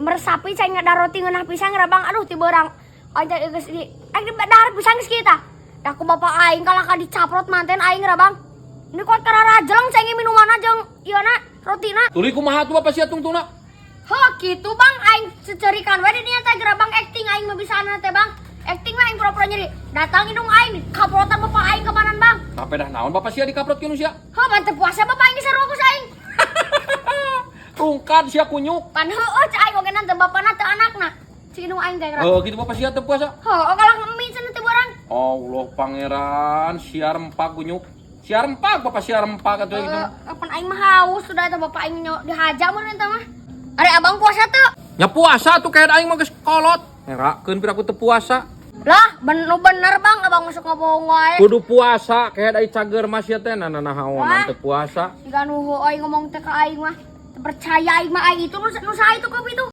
Meresapi cai ngadar roti ngeunah pisan geura, Bang. Aduh, ti beurang. Aing teh geus di aing di dahar pisan geus kieu tah. Da ku bapak aing kalah ka dicaprot manten aing geura, Bang. Ini kuat kararajeleng cai minumanna jeung ieu na rotina. Tuluy kumaha tuh bapak sia tungtungna? Heuh, kitu, Bang, aing cecerikan we di dinya teh geura, Bang, acting aing mah bisana teh, Bang. Acting mah aing pura-pura nyeri. Datang indung aing, kaprotan bapak aing kemanan, Bang. Tapi dah naon bapak sia dikaprot kieu sia? Heuh, pan teu puasa bapak aing sarua ku aing. Rungkad sia, kunyuk. Pan heueuh cek aing oge teu bapana teu anakna. Cik indung aing teh geura. Oh, gitu bapak sia teu puasa. Heuh, kalah ngemih cenah teu beurang. Allah pangeran, sia rempak, kunyuk. Sia rempak, bapak sia rempak atuh gitu. Heeh, kapan aing mah haus sudah eta bapak aing dihaja mun eta mah. Ari abang puasa teu? Nya puasa tuh, kayak aing mah geus kolot. Ngerakeun piraku teu puasa. Lah, bener bener, Bang, abang masuk ngomong wae. Kudu puasa, kayak ai cager mas sia teh nah nahaonan Wah. Teu puasa. Siga nu aing ngomong teh ka aing mah. Teu percaya aing mah, aing itu nu nu saha itu kopi itu.